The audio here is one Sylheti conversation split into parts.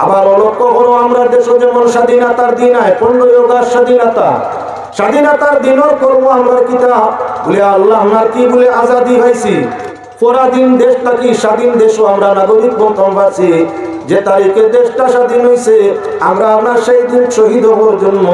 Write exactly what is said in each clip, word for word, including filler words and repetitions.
আবার লক্ষ্য করো, আমরার দেশো যেমন স্বাধীনতার দিন আয়, পনেরোই অগাস্ট স্বাধীনতা, স্বাধীনতার দিনর কর্ম আমরার কিতা? বুলে, আল্লাহ, আমরার কি বুলে আজাদি পাইছি, পরাধীন দেশ থাকি স্বাধীন দেশো আমরা নাগরিক বনতাম পারছি। যে তারিখে দেশটা স্বাধীন অইছে, আমরা, আমরা সেই দিন শহীদ অওয়ার জন্য,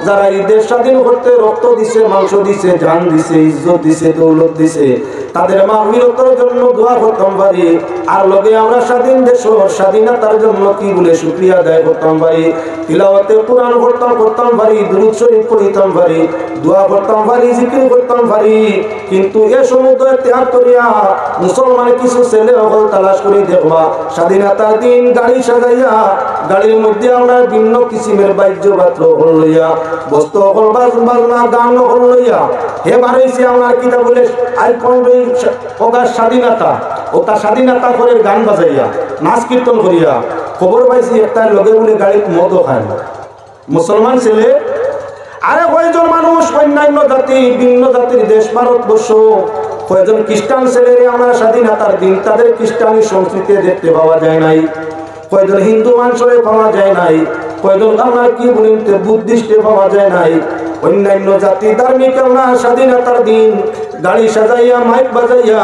যারা ই দেশ স্বাধীন করতে রক্ত দিছে, মাংস দিছে, জান দিছে, ইজ্জত দিছে, দৌলত দিছে, তাদের মাগফিরতর জন্য দোয়া করতাম পারি। আর লগে আমরা স্বাধীন দেশর স্বাধীনতার জন্য কি বুলে শুকরিয়া আদায় করতাম পারি, তিলাওয়াতে কোরআন করতাম, করতাম পারি, দুরূদ শরীফ পড়িতাম পারি, দোয়া করতাম পারি, জিকির করতাম পারি। কিন্তু এ সমুদয় ত্যাগ করিয়া মুসলমান কিছু ছেলে অকল তালাশ করি দেখবা, স্বাধীনতার দিন গাড়ি সাজাইয়া, গাড়ির মধ্যে আমরা ভিন্ন কিসিমের বাদ্য যন্ত্র অকল লইয়া, বস্তু অকল বাজ-, বাজনা গান অকল লইয়া, হে বারইছে আমরার কিতা বুলে, আইজ পনেরোই অগাস্ট স্বাধীনতা, অতা স্বাধীনতা করের গান বাজাইয়া, নাচ কীর্তন করিয়া, খবর পাইছি একটার লগে বুলে গাড়িত মদও খায়। মুসলমান ছেলে, আরে কয়জন মানুষ অন্যান্য জাতি, ভিন্ন জাতির দেশ ভারতবর্ষ, কয়জন খ্রিস্টান ছেলেরে আমরা স্বাধীনতার দিন তাদের খ্রিস্টানি সংস্কৃতি দেখতে পাওয়া যায় নাই, কয়জন হিন্দু মানুষরে পাওয়া যায় নাই, কয়জন আমরা কি বুলিতে বুদ্ধিস্টে পাওয়া যায় নাই, অন্যান্য জাতি ধার্মিক আমরা স্বাধীনতার দিন গাড়ি সাজাইয়া, মাইক বাজাইয়া,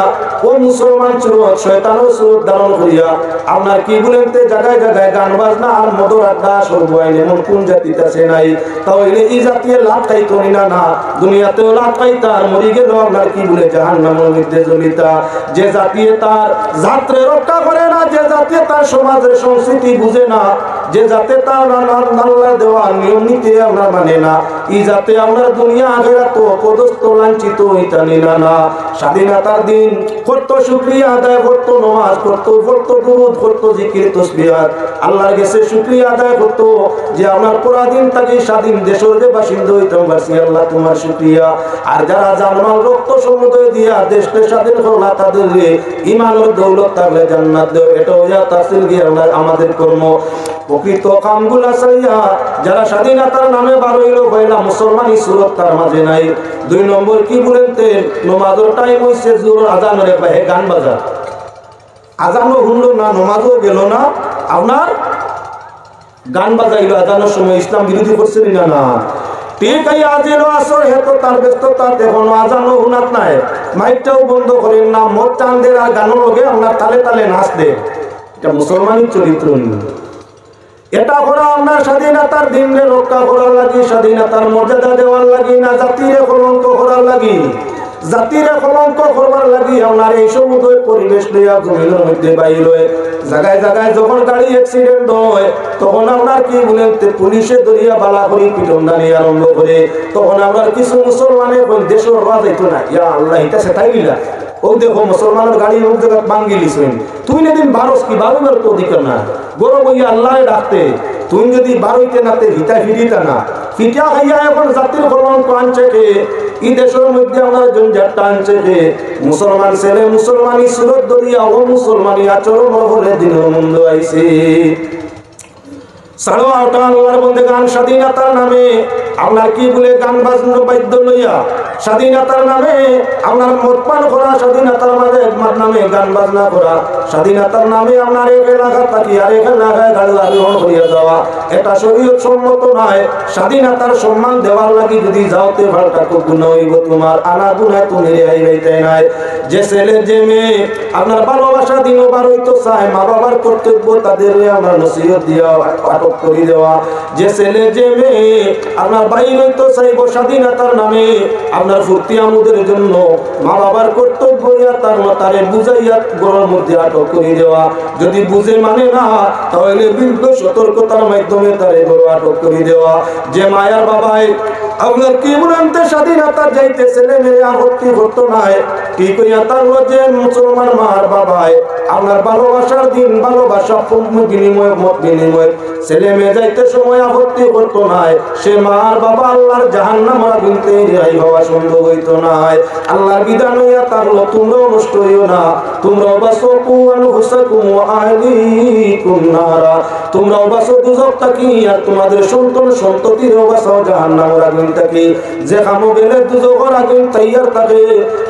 ও মুসলমান সুরত, শয়তানর সুরত ধারণ করিয়া, আপনার কি বুলেন তে জাগায় জাগায় গান বাজনা আর মদর আড্ডা, সর্ব আইন এমন কোন জাতিত আছে নাই? তাইলে ই জাতিয়ে লাত খাইতো নি না, না, দুনিয়াতেও লাত খাইতা, আর মরি গেলেও আপনার কি বুলে জাহান্নামর মধ্যে জ্বলিতা। যে জাতিয়ে তার জাতরে রক্ষা করে না, যে জাতিয়ে তার সমাজের সংস্কৃতি বুঝে না, যে জাতে তার আল্লাহ দেওয়া নিয়ম নীতি আপনার মানে না, ই জাতে আপনার দুনিয়া আখেরাত অপদস্থ লাঞ্ছিত অইতা নি না, না। স্বাধীনতার দিন করতো শুকরিয়া আদায়, করতো নমাজ, করতো, পড়তো দুরূদ, করতো জিকির তসবিহাত, আল্লাহর গেছে শুকরিয়া আদায় করতো যে আমরা পরাধীন থাকি স্বাধীন দেশর যে বাসিন্দা অইতাম পারছি, আল্লাহ তোমার শুকরিয়া। আর যারা জানমাল রক্ত সমুদয় দিয়া দেশকে স্বাধীন করলা, তাদের যে ইমানর দৌলত থাকলে জান্নাত দেও, এটা অইয়া তাসিল গিয়া আমরা আমাদের কর্ম। প্রকৃত কামগুলা চাইয়া যারা স্বাধীনতার নামে বার অইলো, পয়লা মুসলমানি সুরত তার মাঝে নাই। দুই নম্বর কি বুলেন তে, নমাজর টাইম অইছে, জোহরর আজানরে হে গান বাজার, আজানও হুনলো না, নমাজও গেল না, আপনার গান বাজাইলো আজানর সময়, ইসলাম বিরোধী করছে নি না, না? ঠিক এই আজিলো আসর, হে তো তার ব্যস্ততাত এখনো আজানও হুনাত নাই, মাইকটাও বন্ধ করেন না, মদ টান দের আর গানর লগে আপনার তালে তালে নাচ দের। এটা মুসলমানের চরিত্র নি। এটা করা আপনার স্বাধীনতার দিনরে রক্ষা করার লাগি, স্বাধীনতার মর্যাদা দেওয়ার লাগি না জাতিরে কলঙ্ক করার লাগি? জাতিরে কলঙ্ক করবার লাগি আপনার এই সমুদয় পরিবেশ লইয়া জমিনর মধ্যে বাইর অয়। জাগায় জাগায় যখন গাড়ি অ্যাক্সিডেন্ট অয়, তখন আপনার কি বুলেন তে পুলিশে ধরিয়া বালা করি পিটনদানি আরম্ভ করে। তখন আপনার কিছু মুসলমানে কইন, "দেশো রওয়া যাইতো না।" ইয়া আল্লাহ, ইটা সেটাই নিলা। ও দেখো, মুসলমানর গাড়ি অমুক জাগাত ভাঙ্গিলিছইন। তুই যেদিন বারোস কি বারইবার তো অধিকার না। গরম অইয়া আল্লাহরে ডাকতে, তুই যদি বারইতে না তে হিতা ফিরিতা না। ফিটা খাইয়া এখন জাতির কলঙ্ক আনছে কে? ই দেশর মধ্যে আপনার জঞ্জাটটা আনছে কে? মুসলমান ছেলে মুসলমানি সুরত ধরিয়া ও মুসলমানি আচরণ করে দিন মন্দ আইছে। ছাড়ো ওটা আল্লাহর বন্দেগান, স্বাধীনতার নামে আপনার কি বুলে গান বাজনা বাদ্য লইয়া, স্বাধীনতার নামে আপনার মদ পান করা, স্বাধীনতার মাঝে একমাত নামে গান বাজনা করা, স্বাধীনতার নামে আপনার এক এলাকা থাকি আরেক এলাকায় গাড়ি আরোহণ করিয়া যাওয়া, এটা শরীয়ত সম্মত নয়। স্বাধীনতার সম্মান দেওয়ার লাগি যদি যাওতে পারতা, খুব গুনাহ অইবো তোমার, আনা গুনায় তুমি রেহাই পাইতে নাই। যে ছেলে যে মেয়ে আপনার ভালোবাসা দিনও বার অইতো চায়, মা বাবার কর্তব্য তাদের আমরা নসিহত দিয়া আটক করি দেওয়া। যে ছেলে যে মেয়ে আপনার বাইর অইতো চাইবো স্বাধীনতার নামে, আপনার ফুর্তি আমোদের জন্য, মা বাবার কর্তব্য ইয়া তার মা তারে বুঝাইয়া ঘরর মধ্যে আটক করি দেওয়া। যদি বুঝে মানে না, তাহলে বিরুদ্ধ সতর্কতার মাধ্যমে তারে ঘরো আটক করি দেওয়া। যে মায়ার বাবায় আপনার কি বুলেন তে স্বাধীনতা যাইতে ছেলে মেয়ে আপত্তি করতো নায়, ঠিক অইয়া তার যে মুসলমান মার বাবায় আপনার ভালোবাসার দিন, ভালোবাসা পণ্য বিনিময়, মত বিনিময়, ছেলে মেয়ে যাইতে সময় আপত্তি করতো নায়, সে মার বাবা আল্লাহর জাহান্নামর আগুন তে রেহাই হওয়া সম্ভব অইতো নায়। আল্লাহর বিধান অইয়া থাকলো, তোমরাও নষ্ট অইও না, তোমরাও বাঁচো, কু আনফুসাকুম ওয়া আহলিকুম নারা, তোমরাও বাঁচো দুজখ থাকি, আর তোমাদের সন্তান সন্ততিরেও বাঁচাও জাহান্নামর আগুন থাকি। যে কামো গেলে দুজখর আগুন তৈয়ার থাকে,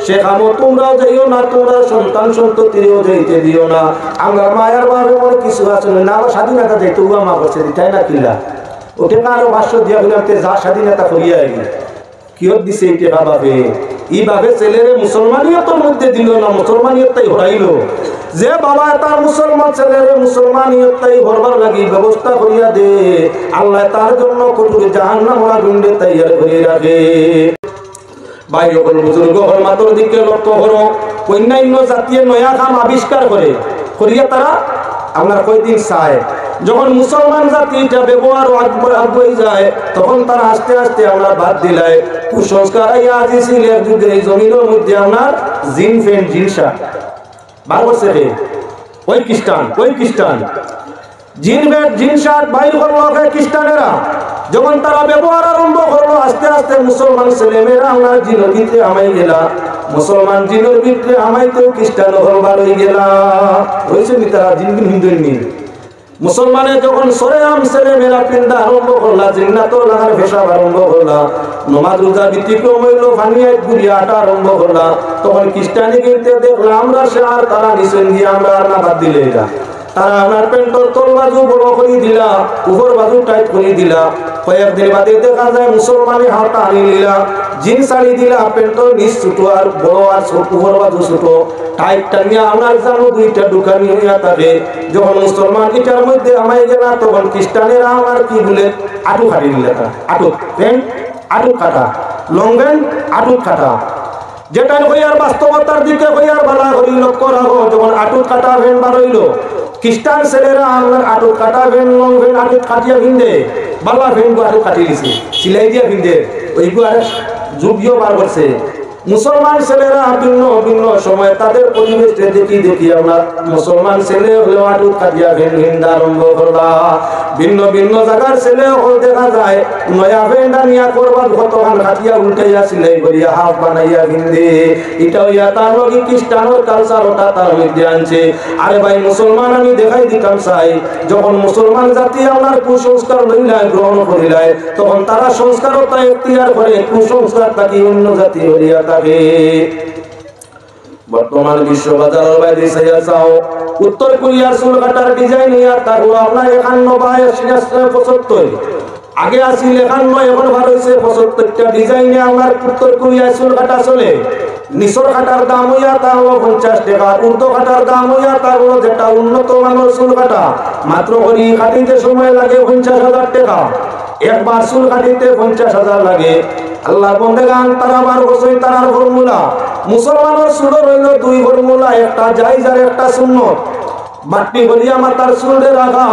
সে কামো তোমরাও যাইও না, তোমরা সন্তান সন্ততিরেও যাইতে দিও না। আমরার মায়ার বাপে মনে কিছু আছে না, না, আমার স্বাধীনতা যাইতো, উবা মা করছে, দিতাই না কিলা? ওকে আরো পাঁচশো দিয়া বললাম, তে যা স্বাধীনতা করিয়া আইবি। কিয়ত দিছে এই টেকা বাপে? ই বাপে ছেলেরে মুসলমানিয়তর মধ্যে দিল না, মুসলমানিয়ত তাই হরাইল। যে বাবা তার মুসলমান ছেলেরে মুসলমানিয়ত তাই হরবার লাগি ব্যবস্থা করিয়া দে, আল্লাহ তার জন্য কঠোর জাহান্নাম আগুন তৈয়ার করে রাখে। ভাই অকল, বুজুর্গ অকল, মাতর দিকে লক্ষ্য করো। অন্যান্য জাতিয়ে নয়া কাম আবিষ্কার করে, করিয়া তারা আপনার কয়দিন চায়। যখন মুসলমান জাতি এটা ব্যবহার আগ-, আগুয়াই যায়, তখন তারা আস্তে আস্তে আমরা বাদ দিলায়। কুসংস্কার আইয়া আজি সিলেট যুগে এই জমিনর মধ্যে আপনার জিন প্যান্ট, জিন শার্ট বার করছে কে? ওই খ্রিস্টান, ওই খ্রিস্টান। জিন প্যান্ট, জিন শার্ট বাইর করলো কে খ্রিস্টানেরা। যখন তারা ব্যবহার আরম্ভ করলো, আস্তে আস্তে মুসলমান ছেলেমেয়েরা আপনার জিনর ভিতরে হামাই গেলা। মুসলমান জিনর ভিতরে হামাইতেও খ্রিস্টান অকল বার হয়ে গেলা। হয়েছে নি তারা জিন হিন্দু নি? মুসলমানে যখন সরেআম ছেলেমেয়েরা পিন্দা আরম্ভ করলা, জিন্নাতর লাখান পেশাব আরম্ভ করলা, নমাজ রোজা ব্যতিক্রম হইলো, পানি এক গুড়ি আটা আরম্ভ করলা, তখন খ্রিস্টানি কিনতে দেখলা আমরা সে আর তারা নিচে গিয়া আমরা আর না বাদ দিলে এটা। তারা আপনার প্যান্টর তল বাজু বড় করি দিলা, উপর বাজু টাইট করি দিলা। কয়েকদিন বাদে দেখা যায় মুসলমানে হাওটা আনি নিলা, জিন শাড়ি দিলা, প্যান্টর নিচ ছোট আর বড় আর ছোট, উপর বাজু ছোট, টাইট টানিয়া আপনার জানো দুইটা দোকানি হইয়া থাকে। যখন মুসলমান ইটার মধ্যে হামাই গেলা, তখন খ্রিস্টানেরা আমার কি বলে আটু কাটি দিলা, আটু প্যান্ট আটু কাটা, লং প্যান্ট আটু কাটা। যেটা কইয়ার বাস্তবতার দিকে কইয়ার ভালা করি লক্ষ্য রাখো, যখন আটু কাটা প্যান্ট বার হইল, খ্রিস্টান ছেলেরা আমার আটু কাটা প্যান্ট, লং প্যান্ট আটু কাটিয়া পিন্দে, বালা প্যান্ট আটু কাটি দিছে, সিলাই দিয়া পিন্দে, ওইগু আর যুগীয় বার করছে। মুসলমান ছেলেরা ভিন্ন ভিন্ন সময় তাদের পরিবেশে দেখি দেখি আমরা মুসলমান ছেলে হলেও আটু কাটিয়া প্যান্ট পিন্দা আরম্ভ করলা। ভিন্ন ভিন্ন জায়গার ছেলে হল দেখা যায় নয়া প্যান্ট আনিয়া করবার কতখান কাটিয়া উল্টাইয়া সিলাই করিয়া হাফ বানাইয়া পিন্দে। এটা হইয়া তার লগে খ্রিস্টানর কালচার ওটা তার মধ্যে আনছে। আরে ভাই মুসলমান, আমি দেখাই দিতাম চাই, যখন মুসলমান জাতি আপনার কুসংস্কার লইলায়, গ্রহণ করিলায়, তখন তারা সংস্কারতা এখতিয়ার করে কুসংস্কার থাকি অন্য জাতি হইয়া থাকে। বর্তমান বিশ্ব বাজারর বাইরে চাইয়া চাও, উত্তর কোরিয়ার চুল কাটার ডিজাইন ইয়া তার আপনার একান্ন বা পঁচাত্তর। আগে আছিল একান্ন, এখন বার হইছে পঁচাত্তরটা ডিজাইনে আমার উত্তর কোরিয়ায় চুল কাটা চলে। নিচর কাটার দাম হইয়া তার হলো পঞ্চাশ টাকা, ঊর্ধ্ব কাটার দাম হইয়া তার হলো যেটা উন্নত মানের চুল কাটা, মাত্র করি কাটিতে সময় লাগে পঞ্চাশ হাজার টাকা। একবার চুল কাটিতে পঞ্চাশ হাজার লাগে। আল্লাহর বন্দেগান, তারা বার করছইন তারার ফর্মুলা। মুসলমানের চুলর হইল দুই ফর্মুলা, একটা জায়েজ আর একটা সুন্নত। বাট্টি করিয়া মাথার চুলরে রাখা,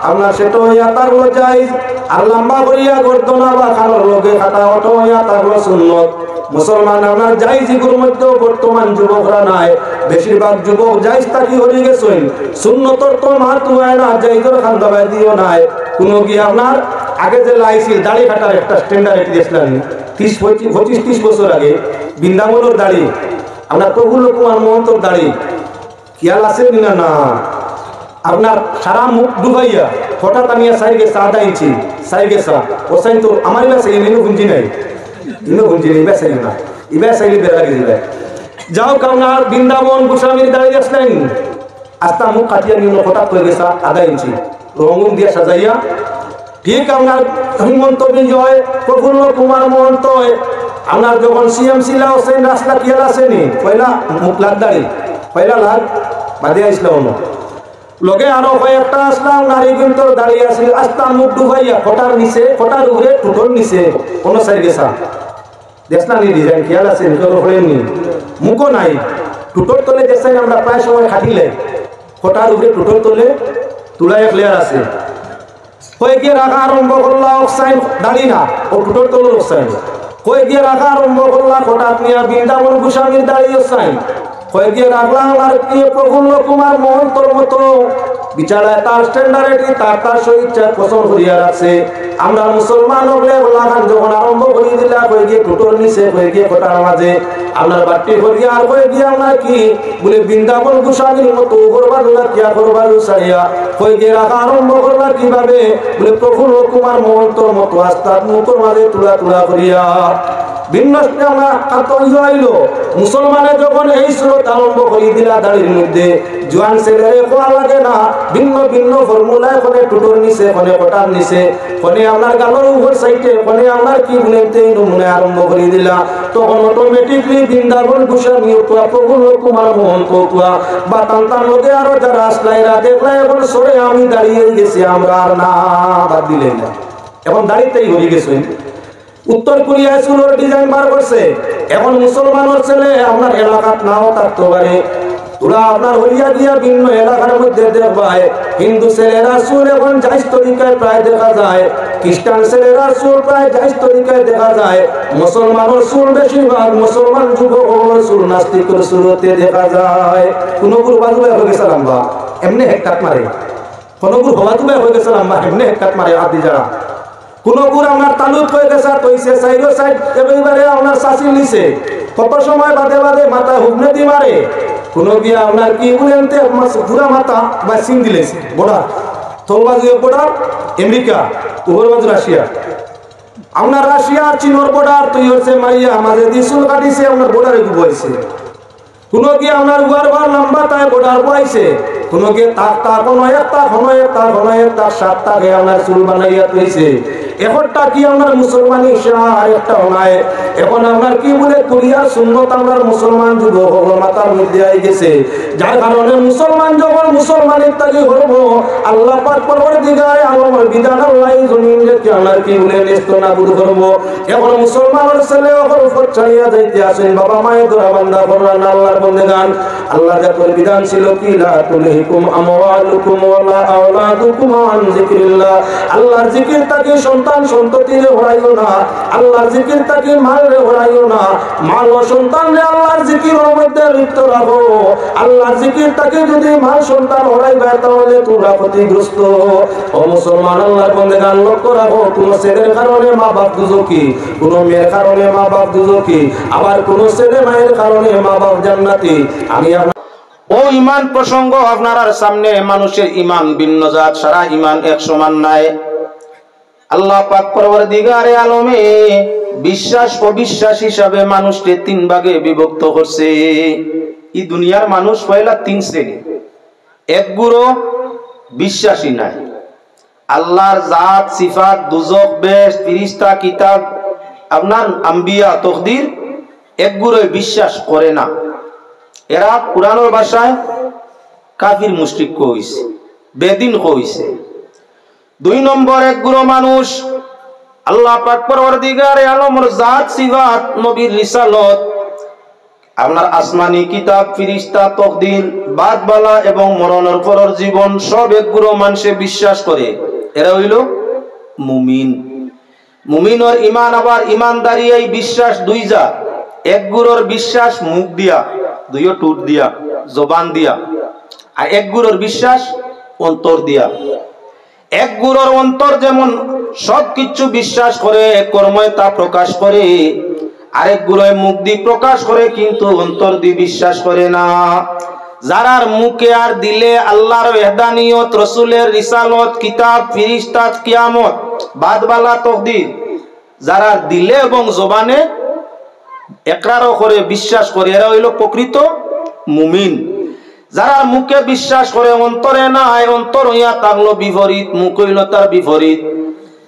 আপনার সেটা হইয়া তার হলো জায়েজ, আর লম্বা করিয়া গর্দনা বা খালর লগে কাটা, ওটা হইয়া তার হলো সুন্নত। মুসলমান আপনার জায়েজ ইগুর মধ্যেও বর্তমান যুবকরা নাই, বেশিরভাগ যুবক জায়েজ থাকি হরি গেছইন। সুন্নতর তো মাত হয় না, জায়েজর খান্দাবায় দিও নাই। কোনো কি আপনার আগে যে লাইছিল দাড়ি কাটার একটা স্ট্যান্ডার্ড এটি দেখছিলাম, ত্রিশ পঁচিশ পঁচিশ ত্রিশ বছর আগে বৃন্দাবনের দাড়ি, আপনার প্রফুল্ল কুমার মহন্তর দাড়ি, খেয়াল আছে নি না? না, আপনার সারা মুখ ডুবাইয়া হঠাৎ আনিয়া চাইর গেছা আধা ইঞ্চি, চাইর গেছা, ও চাইন তো আমার ইবা চাইন ইনো গুঞ্জি নাই, ইনো গুঞ্জি নাই, ইবা চাইন না, ইবা চাইলে বেড়া গেছে যায়। যাও, কারণ আর বৃন্দাবন গোস্বামীর দাড়ি আসলেন, আস্তা মুখ কাটিয়া নিয়ে হঠাৎ হয়ে গেছে আধা ইঞ্চি, রঙ দিয়া সাজাইয়া। ঠিক আপনার হিমন্ত বিজয়, প্রফুল্ল কুমার মহন্ত, আপনার যখন সিএম সিলা হোসেন রাস্তা কিয়াল আছে নি, পয়লা মুখ লাগ দাড়ি, পয়লা লাগ বাদে আইসলাম অন্য। লগে আরো কয়েকটা আসলাম, নারী কিন্তু দাঁড়িয়ে আছিল, আস্তা মুখ ডুবাইয়া, ফোটার নিচে, ফোটার উপরে, টুটোর নিচে, কোনো সাইড গেছা। দেখলা নি ডিজাইন, খেয়াল আছে নি? কেউ পড়েননি? মুখও নাই। টুটোর তলে দেখছেন আমরা প্রায় সময় খাটিলে, ফোটার উপরে টুটোর তলে তুলা এক লেয়ার আছে। কয়েকে রাখা আরম্ভ করলা অক্সাইন দাড়ি না, ও টুটোর তলর অক্সাইন। কয়েকে রাখা আরম্ভ করলা হঠাৎ নিয়া বৃন্দাবন গোস্বামীর দাড়ি অক্সাইন। কয়েকে রাখলা আর কি প্রফুল্ল কুমার মহন্তর মতো বিচারায় তার স্ট্যান্ডার্ড এটি তার তার স্বইচ্ছা পছন্দ করিয়া রাখছে। আমরা মুসলমান হকলে লাগান যখন আরম্ভ করি দিলা, কয়েকে টুটোর নিচে, কয়েকে ফোটার মাঝে, আপনার বাট্টি করিয়া আর কয়েকে আমরা কি বলে বৃন্দাবন গোস্বামীর মতো করবার কিয়া করবার সারিয়া কয়েকে রাখা আরম্ভ করলা কিভাবে? বলে প্রফুল্ল কুমার মহন্তর মতো আস্তার মুখর মাঝে তুলা তুলা করিয়া। ভিন্ন, আমরা কাতন জুয়াইলো। মুসলমানে যখন এই সুরত আরম্ভ করি দিলা দাড়ির মধ্যে, জুয়ান ছেলেরে কোয়া লাগে না, ভিন্ন ভিন্ন ফর্মুলায়, কোনে টুটোর নিচে, কোনে কটার নিচে, কোনে আপনার গালর উপর সাইডে, কোনে আপনার কি বুলেন, তেই নমুনায় আরম্ভ করি দিলা। তখন অটোমেটিকলি বৃন্দাবন গোস্বামী অথবা প্রফুল্ল কুমার মহন্ত অথবা বা তান্তার মধ্যে আরো যারা আসলা, এরা দেখলা এখন সরে আমি দাঁড়িয়ে গেছি, আমরা আর না বাদ দিলে না। এখন দাড়িতেই হয়ে গেছে। উত্তর কোরিয়ায় চুলর ডিজাইন বার করছে। এখন মুসলমানের ছেলে আপনার এলাকাত নাও থাকতে পারে, তোরা আপনার হইয়া গিয়া ভিন্ন এলাকার মধ্যে দেখবায় হিন্দু ছেলেরা চুল এখন জাইজ তরিকায় প্রায় দেখা যায়, খ্রিস্টান ছেলেরা চুল প্রায় জাইজ তরিকায় দেখা যায়, মুসলমানের চুল বেশিরভাগ মুসলমান যুবক অকলর চুল নাস্তিকর সুরতে দেখা যায়। কোনো গুরু বাজু হয়ে গেছে লম্বা, এমনি হেক্কাত মারে। কোনো গুরু হওয়া দুবাই হয়ে গেছে লম্বা, এমনি হেক্কাত মারে আদি যারা। কোনো গুরু আমার তালুত হয়ে গেছে, তৈছে সাইডো সাইড, একেবারে আপনার চাষির নিচে। কত সময় বাদে বাদে মাথা হুবনে দি মারে। কোনো গিয়া আপনার কি বলেন তে, পুরা মাথা বা সিং দিলেছে, বর্ডার। তলবাজু বর্ডার আমেরিকা, উপর বাজু রাশিয়া। আপনার রাশিয়া আর চীনর বর্ডার তৈরি হচ্ছে মারিয়া, মাঝে দি চুল কাটিছে, আপনার বর্ডারে ডুবাইছে। কোনো গিয়া আপনার উয়ার উয়ার লম্বা তাই বর্ডার বইছে, কোনো গিয়া তাক তাক, কোনো এক তাক, কোনো এক তাক, কোনো এক তাক, সাত তাকে আপনার চুল বানাইয়া তুইছে। এখনটা কি আপনার মুসলমানি শাহ আর একটা নাই? এখন আপনার কি বলে কোরিয়ার সুন্নত আপনার মুসলমান যুবক হকল মাথার মধ্যে আই গেছে, যার কারণে মুসলমান যখন মুসলমানের তাকে করবো, আল্লাহ পাক পরওয়ারদিগারে আলমর বিধান আল্লাহ এই জমিন রেখে আপনার কি বলে নেস্ত নাবুদ করবো। এখন মুসলমানের ছেলে অকল পথ ছাড়িয়া যাইতে আছেন, বাবা মায়ে ধরা বান্ধা করলেন আল্লাহর বন্দেগান। আল্লাহ জাতর বিধান ছিল কি, লা তুলহিকুম আমওয়ালুকুম ওয়ালা আওলাদুকুম আন যিকরিল্লাহ। আল্লাহর জিকির থাকি সন্তান সন্ততিরে হরাইও না, আল্লাহর জিকির থাকি মালরে হরাইও না, মাল ও সন্তানরে আল্লাহর জিকিরর মধ্যে লিপ্ত রাখো। আল্লাহর জিকির থাকি যদি মাল সন্তান হরাই যায় তাহলে তোমরা ক্ষতিগ্রস্ত। ও মুসলমান, আল্লাহর বন্দেগান, লক্ষ্য রাখো, কোনো ছেলের কারণে মা বাপ দুজকি, কোনো মেয়ের কারণে মা বাপ দুজকি, আবার কোনো ছেলে মায়ের কারণে মা বাপ জান্নাতি। আমি আপনার ও ইমান প্রসঙ্গ আপনারার সামনে, মানুষের ইমান ভিন্ন জাত, সারা ইমান এক সমান নাই। আল্লাহ পাক পরওয়ারদিগারে আলমে বিশ্বাস অবিশ্বাস হিসাবে মানুষকে তিন ভাগে বিভক্ত করছে। এই দুনিয়ার মানুষ পয়লা তিন শ্রেণী। এক গুরু বিশ্বাসী নাই, আল্লাহর জাত, সিফাত, দুজখ, বেহেশত, ফিরিস্তা, কিতাব, আপনার আম্বিয়া, তকদির, এক গুরুয়ে বিশ্বাস করে না। এরা কোরআনর ভাষায় কাফির মুশরিক কইছে, বেদিন কইছে। দুই নম্বর এক গুরু মানুষ আল্লাহ পাক পরওয়ারদিগারে আলমর জাত, সিফাত, নবীর রিসালত, আপনার আসমানি কিতাব, ফিরিস্তা, তকদির, বাদ বালা এবং মরণর পরর জীবন সব এক গুরু মানুষে বিশ্বাস করে। এরা হইল মুমিন। মুমিনর ইমান আবার ইমানদারি এই বিশ্বাস দুই জাত। এক গুরুর বিশ্বাস মুখ দিয়া, দুইও টুট দিয়া, জবান দিয়া, আর এক গুরুর বিশ্বাস অন্তর দিয়া। এক গুরুর অন্তর যেমন সব কিছু বিশ্বাস করে, কর্মে তা প্রকাশ করে, আরেক গুরুয়ে মুখ দি প্রকাশ করে কিন্তু অন্তর দি বিশ্বাস করে না। যারার মুখে আর দিলে আল্লাহর ওয়াহদানিয়ত, রসুলের রিসালত, কিতাব, ফিরিস্তাত, কিয়ামত, বাদ বালা, তকদির, যারা দিলে এবং জবানে একরারও করে, বিশ্বাস করে, এরা হইল প্রকৃত মুমিন। যারা মুখে বিশ্বাস করে, অন্তরে নাই, অন্তর হইয়া থাকলো বিপরীত, মুখ হইল তার বিপরীত।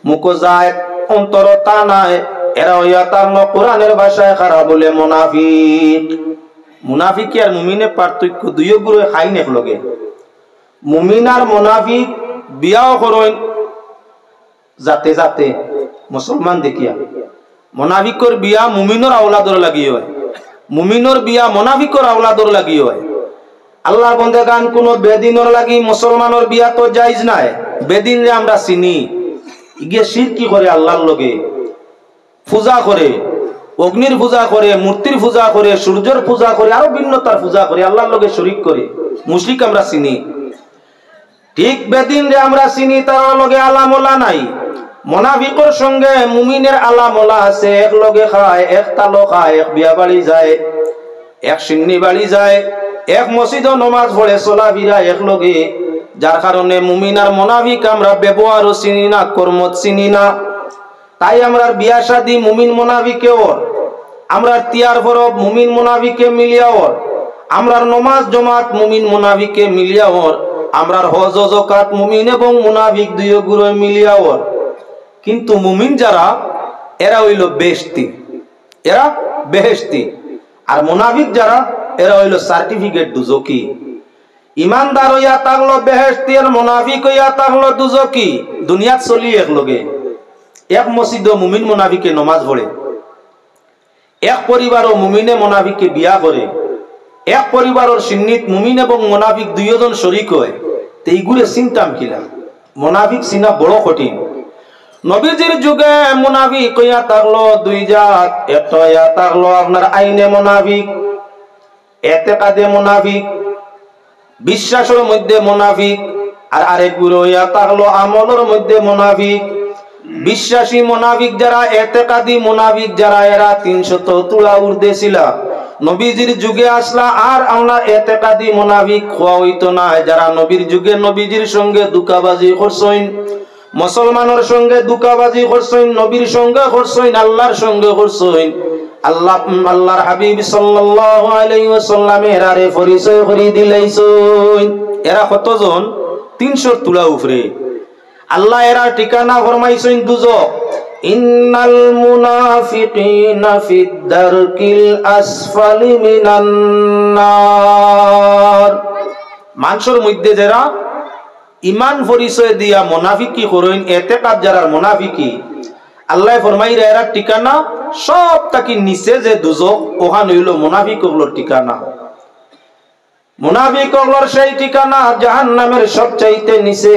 মুখো যায়, অন্তর তা নাই, এরা হইয়া থাকলো কোরআনের ভাষায় খারাপ বলে মুনাফিক। মুনাফিক আর মুমিনে পার্থক্য, দুইও গুরুয়ে খাইন এক লগে। মুমিন আর মুনাফিক বিয়াও করইন জাতে জাতে, মুসলমান দেখিয়া। মুনাফিকর বিয়া মুমিনর আওলাদর লাগি হয়, মুমিনর বিয়া মুনাফিকর আওলাদর লাগি হয়। আল্লাহর বন্দেগান, কোনো বেদিনর লাগি মুসলমানর বিয়া তো জায়েজ নাই। বেদিনরে আমরা চিনি, ইগে শিরকি করে আল্লাহর লগে, পূজা করে, অগ্নির পূজা করে, মূর্তির পূজা করে, সূর্যর পূজা করে, আরো ভিন্নতার পূজা করে, আল্লাহর লগে শরিক করে, মুশরিক আমরা চিনি। ঠিক বেদিনরে আমরা চিনি, তার লগে আলামলা নাই। মুনাফিকর সঙ্গে মুমিনের আলামলা আছে, এক লগে খায়, এক তালো খায়, এক বিয়া বাড়ি যায়, এক সিন্নি বাড়ি যায়, এক মসজিদো নমাজ পড়ে, চলাফিরা এক লগে। যার কারণে মুমিন আর মুনাফিক আমরা ব্যবহারও চিনি না, কর্মত চিনি না। তাই আমরার বিয়া শাদি মুমিন মুনাফিকে ওর, আমরার তিয়ার পরব মুমিন মুনাফিকে মিলিয়া অর, আমরার নমাজ জমাত মুমিন মুনাফিকে মিলিয়া অর, আমরার হজ ও জকাত মুমিন এবং মুনাফিক দুইও গুরুয়ে মিলিয়া অর। কিন্তু মুমিন যারা, এরা অইলো বেহেশতি, এরা বেহেশতি। আর মুনাফিক যারা, এরা অইলো সার্টিফিকেট দুজখি। ইমানদার অইয়া থাকলো বেহেশতি, আর মুনাফিক অইয়া থাকলো দুজখি। দুনিয়াত চলি একলগে, এক মসজিদো মুমিন মুনাফিকে নমাজ পড়ে, এক পরিবারো মুমিনে মুনাফিকে বিয়া করে, এক পরিবারর শিন্নিত মুমিন এবং মুনাফিক দুইওজন শরিক অয়, তে ইগুরে চিনতাম কিলা? মুনাফিক চিনা বড় কঠিন। নবীজির যুগে মুনাফিক অইয়া থাকলো দুই জাত, একটা অইয়া থাকলো আপনার আইনে মুনাফিক, এতেকাদে মুনাফিক, বিশ্বাসর মধ্যে মুনাফিক, আর আরেক গুরু অইয়া থাকলো আমলর মধ্যে মুনাফিক। বিশ্বাসী মুনাফিক যারা, এতেকাদী মুনাফিক যারা, এরা তিনশত তুলা ঊর্ধ্বে ছিলা। নবীজির যুগে আসলা, আর আমরা এতেকাদী মুনাফিক কওয়া অইতো না, যারা নবীর যুগে নবীজির সঙ্গে ধুকাবাজি করছইন, মুসলমানর সঙ্গে ধুকাবাজি করছইন, নবীর সঙ্গে করছইন, আল্লাহর সঙ্গে করছইন। আল্লাহ, আল্লাহর হাবিব সাল্লাল্লাহু আলাইহি ওয়াসাল্লামে এরারে পরিচয় করি দিলাইছইন। এরা কতজন? তিনশর তুলা উপরে। আল্লায় এরার ঠিকানা ফরমাইছইন দুজখ। ইন্নাল মুনাফিকিনা ফিদ দারকিল আসফালি মিনান নার। মানষর মধ্যে যেরা ইমান পরিচয় দিয়া মুনাফিকি করইন, এতেকাদ যারার মুনাফিকি, আল্লায় ফরমাইরা এরার ঠিকানা সব থাকি নিচে যে দুজখ, অখান অইলো মুনাফিক অকলর ঠিকানা। মুনাফিক অকলর সেই ঠিকানা জাহান্নামের সবচাইতে নিচে।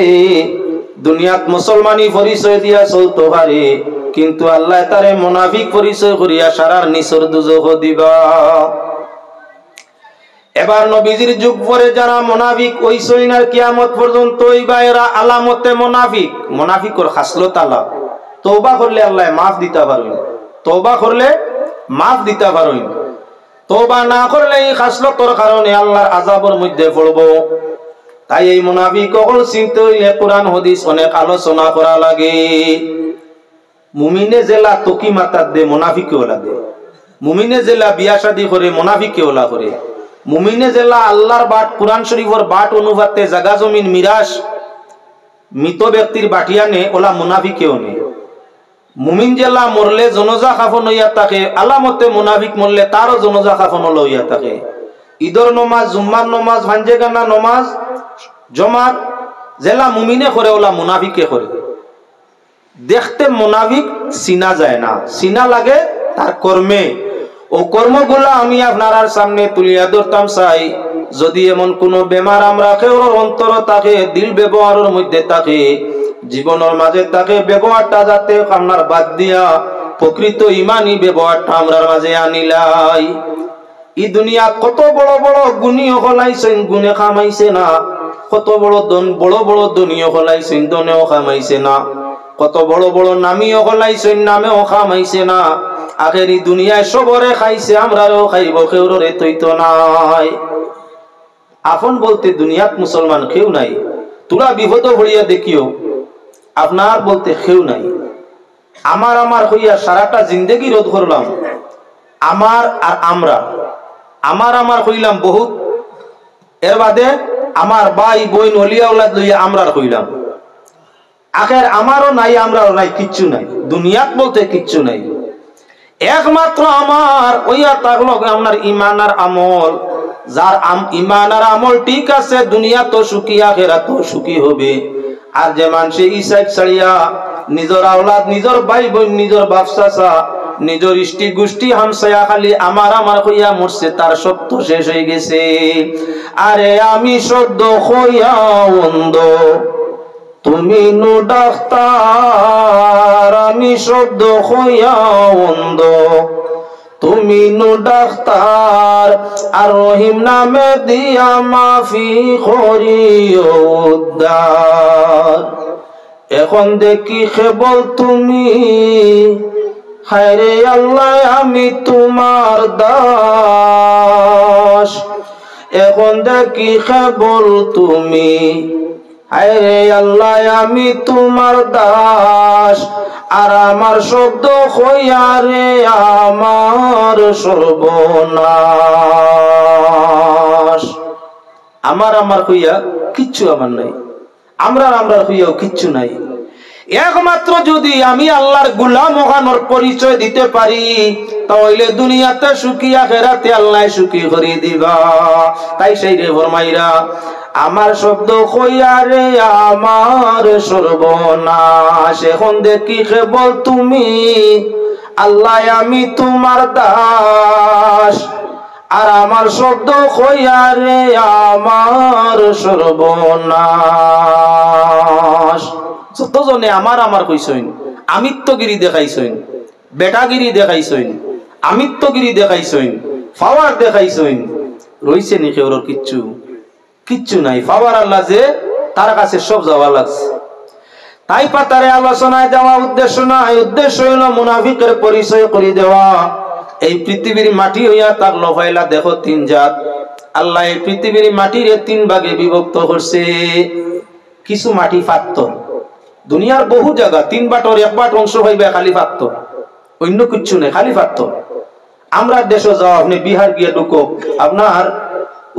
দুনিয়াত মুসলমানি পরিচয় দিয়া চলতো পারে, কিন্তু আল্লায় তারে মুনাফিক পরিচয় করিয়া সারার নিচর দুজখ দিবা। এবার নবীজির যুগ পরে যারা মুনাফিক অইছইন আর কিয়ামত পর্যন্ত অইবা, এরা আলামতে মুনাফিক। মুনাফিকর খাসলত আলা, তওবা করলে আল্লায় মাফ দিতা পারইন, তওবা করলে মাফ দিতা পারইন। তওবা না করলে ই খাসলতর কারণে আল্লাহর আযাবর মধ্যে পড়বো। তাই এই মুনাফিক অকল চিনতে অইলে কোরআন হাদিস অনেক আলোচনা করা লাগে। মুমিনে যেলা টুকি মাথাত দে, মুনাফিকে অলা দে। মুমিনে যেলা বিয়া শাদি করে, মুনাফিকে অলা করে। মুমিনে যেলা আল্লাহর বাট, কোরআন শরীফর বাট অনুপাতে জাগা জমিন মিরাস মৃত ব্যক্তির বাটিয়া নে, অলা মুনাফিকেও নে। মুমিন যেলা মরলে জনজা কাফন অইয়া থাকে, আলামতে মুনাফিক মরলে তারও জনজা কাফন অলা অইয়া থাকে। ইদর নমাজ, জুম্মার নমাজ, ফাঞ্জেগানা নমাজ, জমাত, যেলা মুমিনে করে অলা মুনাফিকে করে। দেখতে মুনাফিক চিনা যায় না, চিনা লাগে তার কর্মে। অউ কর্মগুলা আমি আপনারার সামনে তুলিয়া ধরতাম চাই। যদি এমন কুনু বেমার আমরার কেউর অন্তরো থাকে, দিল ব্যবহারর মধ্যে থাকে, জীবনর মাঝে থাকে, ব্যবহারটা যাতে আপনার বাদ দিয়া প্রকৃত ইমানি ব্যবহারটা আমরার মাঝে আনিলাই। ই দুনিয়াত কত বড় বড় গুণী অকল আইছইন, গুণে কামাইছে না। কত বড় ধন, বড় বড় ধনী অকল আইছইন, ধনেও কামাইছে না। কত বড় বড় নামী অকল আইছইন, নামেও কামাইছে না। আখের ই দুনিয়ায় সবরে খাইছে, আমরারেও খাইবো, কেউররে থইতো নায়। আপন বলতে দুনিয়াত মুসলমান কেউ নাই। তুরা বিপদো পড়িয়া দেখিও, আপনার বলতে কেউ নাই। আমার আমার কইয়া সারাটা জিন্দেগি রোধ করলাম, আমার আর আমরা। আমার আমার কইলাম বহুত, এর বাদে আমার ভাই, বইন, অলি আওলাদ লইয়া আমরার কইলাম। আখের আমারও নাই, আমরারও নাই, কিচ্ছু নাই, দুনিয়াত বলতে কিচ্ছু নাই। একমাত্র আমার অইয়া থাকলো আপনার ইমান আর আমল। যার আম-, ইমান আর আমল ঠিক আছে, দুনিয়াতও সুখী, আখেরাতও সুখী হবে। আর যে মানষে ই সাইড ছাড়িয়া নিজর আওলাদ, নিজর ভাই বইন, নিজর বাপ চাচা, নিজর ইষ্টি গুষ্টি হামসায়া খালি আমার আমার কইয়া মরছে, তার সব তো শেষ অইগেছে। আরে আমি শব্দ কইয়া অন্ধ, তুমি নু ডাক্তার, আমি শব্দ কইয়া অন্ধ, তুমি নু ডাক্তার, আর রহিম নামে দিয়া মাফি করিও উদ্ধার। এখন দেখি কেবল তুমি, হায়রে আল্লাহ আমি তোমার দাস। এখন দেখি কেবল তুমি, হায় রে আল্লাহ, আমি তোমার দাস, আর আমার শব্দ কইয়া রে আমার সর্বনাশ। আমার আমার কইয়া কিচ্ছু আমার নাই, আমরার আমরার কইয়াও কিচ্ছু নাই। একমাত্র যদি আমি আল্লাহর গুলাম অখানর পরিচয় দিতে পারি, তা অইলে দুনিয়াতে সুখী, আখেরাতে আল্লায় সুখী করি দিবা। তাই সেই রে ফরমাইরা, আমার শব্দ কইয়া রে আমার সর্বনাশ। এখন দেখি কেবল তুমি, আল্লাহ আমি তোমার দাস, আর আমার শব্দ কইয়া রে আমার সর্বনাশ। যতজনে আমার আমার কইছইন, আমিত্বগিরি দেখাইছইন, বেটাগিরি দেখাইছইন, আমিত্বগিরি দেখাইছইন, পাওয়ার দেখাইছইন, রইছে নি কেউরর কিচ্ছু? কিচ্ছু নাই। পাওয়ার আল্লাহ যে, তার কাছে সব যাওয়া লাগছে। তাই পাতারে আলোচনায় যাওয়া উদ্দেশ্য নাই, উদ্দেশ্য অইলো মুনাফিকের পরিচয় করি দেওয়া। এই পৃথিবীর মাটি অইয়া থাকলো পয়লা দেখো তিন জাত। আল্লায় এই পৃথিবীর মাটিরে তিন ভাগে বিভক্ত করছে। কিছু মাটি পাত্থর, দুনিয়ার বহু জাগা তিন ভাগর এক ভাগ অংশ পাইবা খালি পাত্থর, অইন্য কিচ্ছু নাই, খালি পাত্থর। আমরার দেশো যাও, আপনে বিহার গিয়া ঢুকো, আপনার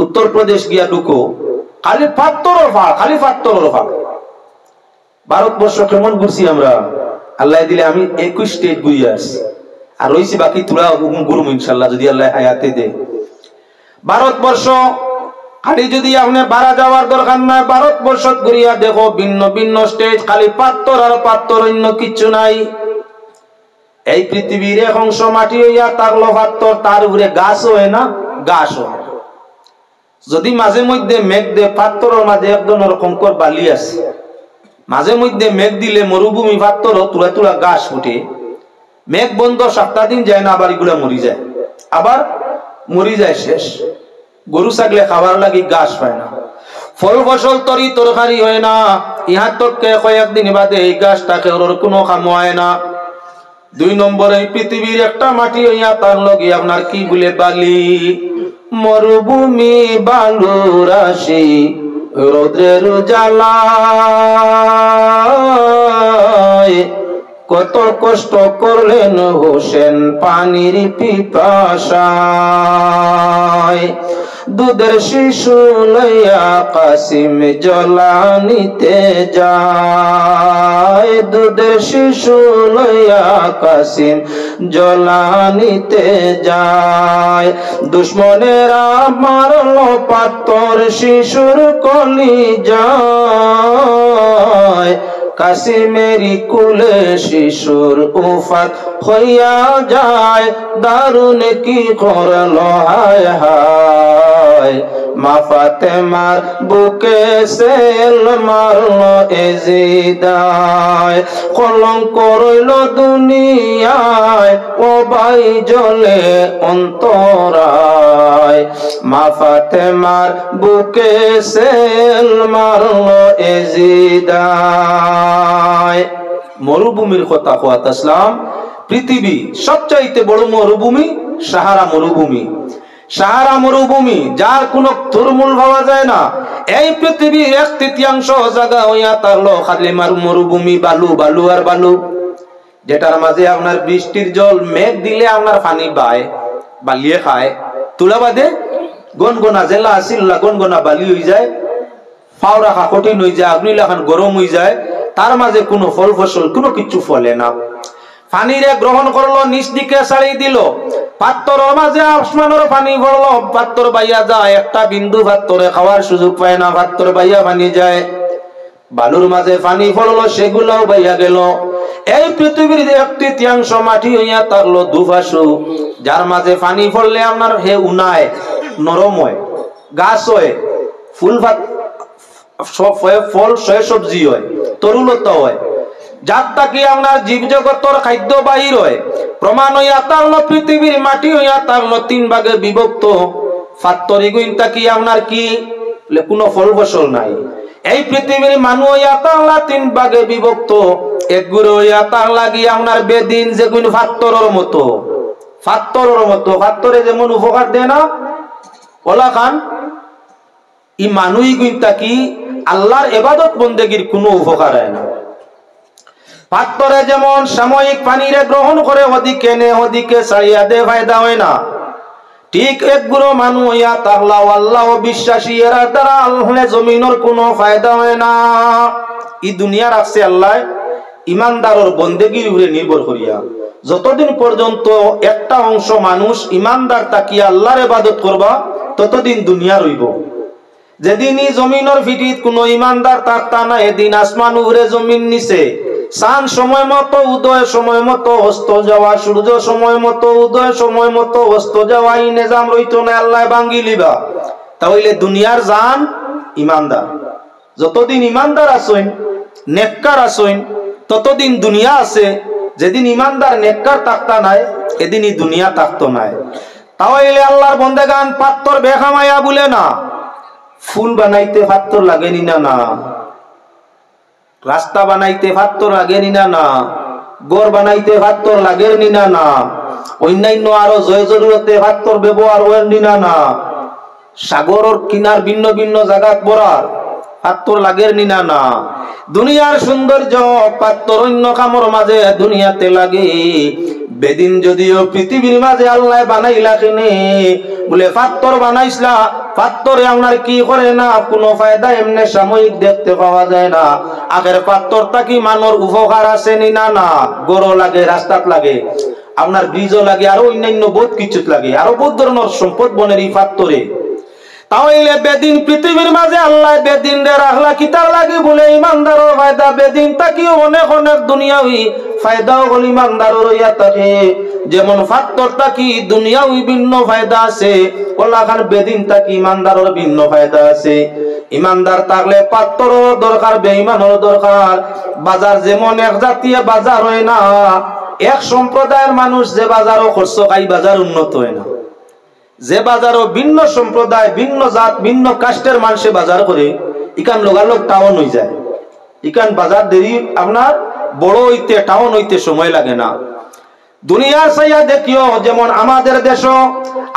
উত্তর প্রদেশ গিয়া ঢুকো, খালি পাত্থরর পাহাড়, খালি পাত্থরর পাহাড়। ভারতবর্ষ কেমন ঘুরছি আমরা, আল্লায় দিলে আমি একুশ স্টেট ঘুরি আসছি, আর রইছি বাকি থুড়া হুকুম করমু ইনশাল্লাহ, যদি আল্লায় হায়াতে দে। ভারতবর্ষ খালি যদি আপনে বারা যাওয়ার দরকার নাই, ভারতবর্ষ ঘুরিয়া দেখো, ভিন্ন ভিন্ন স্টেট, খালি পাত্থর আর পাত্থর, অইন্য কিচ্ছু নাই। এই পৃথিবীর এক অংশ মাটি অইয়া থাকলো পাত্থর, তার উপরে গাছ অয় না, ঘাস অয়। যদি মাঝে মধ্যে মেঘ দে, পাত্থরর মাঝে এক ধরনর কঙ্কর বালি আছে, মাঝে মধ্যে মেঘ দিলে মরুভূমি পাত্থরো থুড়া থুড়া ঘাস ফুটে। মেঘ বন্ধ, সাতটা দিন যায় না, আবার ইগুলা মরি যায়, আবার মরি যায় শেষ। গরু ছাগলে খাওয়ার লাগি ঘাস পায় না, ফল ফসল তরি তরকারি হয় না। ইহার তক্কে কয়েকদিন বাদে এই ঘাসটা কেউরর কুনু কামো আয় না। দুই নম্বর, এই পৃথিবীর একটা মাটি অইয়া থাকলো গি আপনার কি বলে বালি, মরুভূমি বালু রাশি, রৌদ্রের জ্বালায় কত কষ্ট করলেন হোসেন পানির পিপাসায়। দুধের শিশু লইয়া কাসিম জলানিতে যায়, দুধের শিশু লইয়া কাসিম জলানিতে যায়। দুশমনেরা মারলো পাত্থর শিশুর কলিজায়, কাসিমেরই কুলে শিশুর উফাত হইয়া যায়। দারুণ কি করলো হায় হায়, মা ফাতেমার বুকে সেল মারলো এজিদায়। কলঙ্ক রইলো দুনিয়ায়, ও ভাই জ্বলে অন্তরায়। মা ফাতেমার বুকে সেল মারলো এজিদায়। মরুভূমির কথা কওয়াত আসলাম, পৃথিবী সবচাইতে বড় মরুভূমি সাহারা মরুভূমি। সাহারা মরুভূমি, যার কোনো তরমুল পাওয়া যায় না। এই পৃথিবীর এক তৃতীয়াংশ জাগা অইয়া থাকলো খালি মার-, মরুভূমি, বালু, বালু আর বালু। যেটার মাঝে আপনার বৃষ্টির জল, মেঘ দিলে আপনার পানি বায়, বালিয়ে খায়, তুলা বাদে গনগনা যেলা আছিল, গনগনা বালি অইযায়, পাও রাখা কঠিন অইযায়, আগুন লাখান গরম অইযায়, তার মাঝে কোনো ফল ফসল, কোনো কিচ্ছু ফলে না। পানিরে গ্রহণ করলো, নিচ দিকে ছাড়ি দিল, পাত্থরর মাঝে আসমানর পানি পড়লো, পাত্থর বাইয়া যায়, একটা বিন্দু পাত্থরে খাওয়ার সুযোগ পায় না, পাত্থর বাইয়া পানি যায়। বালুর মাঝে পানি পড়লো, সেগুলাও বাইয়া গেল। এই পৃথিবীর এক তৃতীয়াংশ মাটি অইয়া থাকলো দুফাসু, যার মাঝে পানি পড়লে আপনার হে উনায়, নরম অয়, গাছ অয়, ফুল ফাত-, সব ফ-, ফল, সয় সবজি অয়, তরুলতা অয়, যার থাকি আপনার জীবজগতর খাদ্য বাহির অয়। প্রমাণ অইয়া থাকলো পৃথিবীর মাটি অইয়া থাকলো তিন ভাগে বিভক্ত। পাত্থর ইগুইন থাকি আপনার কি? বলে, কোনো ফল ফসল নাই। এই পৃথিবীর মানুষ অইয়া থাকলা তিন ভাগে বিভক্ত। এক গুরু অইয়া থাকলা গি আপনার বেদিন, যেগুইন পাত্থরর মতো, পাত্থরর মতো, পাত্থরে যেমন উপকার দেয় না, ওলা খান ই মানুষ ইগুইন থাকি আল্লাহর ইবাদত বন্দেগীর কুনু উপকার অয় না। পাত্তরে যেমন সাময়িক পানিরে গ্রহণ করে, ওদিকে নে, ওদিকে ছাড়িয়া দে, ফায়দা অয় না। ঠিক এক গুরু মানুষ অইয়া থাকলা, আল্লাহ অবিশ্বাসী, এরার দ্বারা আল্লাহ জমিনর কুনু ফায়দা অয় না। ই দুনিয়া রাখছে আল্লাহ ইমানদারর বন্দেগীর উপরে নির্ভর করিয়া। যতদিন পর্যন্ত একটা অংশ মানুষ ইমানদার থাকিয়া আল্লাহর ইবাদত করবা, ততদিন দুনিয়া রইবো। যেদিন ই জমিনর পিঠিত কুনু ইমানদার থাকতা না, এদিন আসমান উপরে জমিন নিচে, চান সময় মতো উদয়, সময় মতো অস্ত যাওয়া, সূর্য সময় মতো উদয়, সময় মতো অস্ত যাওয়া, ই নিজাম রইতো না, আল্লাহ ভাঙ্গি লিবা। তা অইলে দুনিয়ার জান ইমানদার। যতদিন ইমানদার আছইন, নেককার আছইন, ততদিন দুনিয়া আছে। যেদিন ইমানদার নেককার থাকতা নায়, এদিন ই দুনিয়া থাকতো নায়। তা অইলে আল্লাহর বন্দেগান, পাত্তর বেখামাইয়া বুলে না, ফুল বানাইতে পাত্তর লাগে নি না? না। রাস্তা বানাইতে পাত্তর লাগে নি না? না। ঘর বানাইতে পাত্তর লাগে নি না? না। অন্যান্য আরো যে জরুরতে পাত্তর ব্যবহার অয় নি না? না। সাগরর কিনার ভিন্ন ভিন্ন জাগাত বরার পাত্তর লাগের নি না? না। দুনিয়ার সৌন্দর্য পাত্তর অন্য কামর মাঝে দুনিয়াতে লাগে। বেদিন যদিও পৃথিবীর মাঝে আল্লাহ বানাইলা কেনে, বুলে পাত্তর বানাইছলা, পাত্তরে আপনার কি করে না, কুনু ফায়দা, এমনে সাময়িক দেখতে পাওয়া যায় না। আখের পাত্তর থাকি মানষর উপকার আছে নি না? না। ঘরো লাগে, রাস্তাত লাগে, আপনার ব্রিজও লাগে, আরো অন্যান্য বহুত কিছুত লাগে, আরো বহুত ধরনর সম্পদ বনের ই পাত্তরে। তা অইলে বেদিন পৃথিবীর মাঝে আল্লাহ বেদিনরে রাখলা কিতার লাগি? বুলে ইমানদারর ফায়দা। বেদিন থাকিও অনেক অনেক দুনিয়াবি ফায়দা অকল ইমানদারর অইয়া থাকে। যেমন পাত্তর থাকি দুনিয়াবি ভিন্ন ফায়দা আছে, অলাখান বেদিন থাকি ইমানদারর ভিন্ন ফায়দা আছে। ইমানদার থাকলে পাত্তরর দরকার, বেইমানর দরকার। বাজার যেমন এক জাতীয় বাজার অয় না, এক সম্প্রদায়র মানুষ যে বাজারো খরচ খায়, বাজার উন্নত অয় না। যে বাজারো ভিন্ন সম্প্রদায়, ভিন্ন জাত, ভিন্ন কাস্টের মানষে বাজার করে, ইখান লগালগ টাউন অইযায়। ইখান বাজার দেরি আপনার বড় অইতে, টাউন অইতে সময় লাগে না। দুনিয়ার চাইয়া দেখিও, যেমন আমাদের দেশো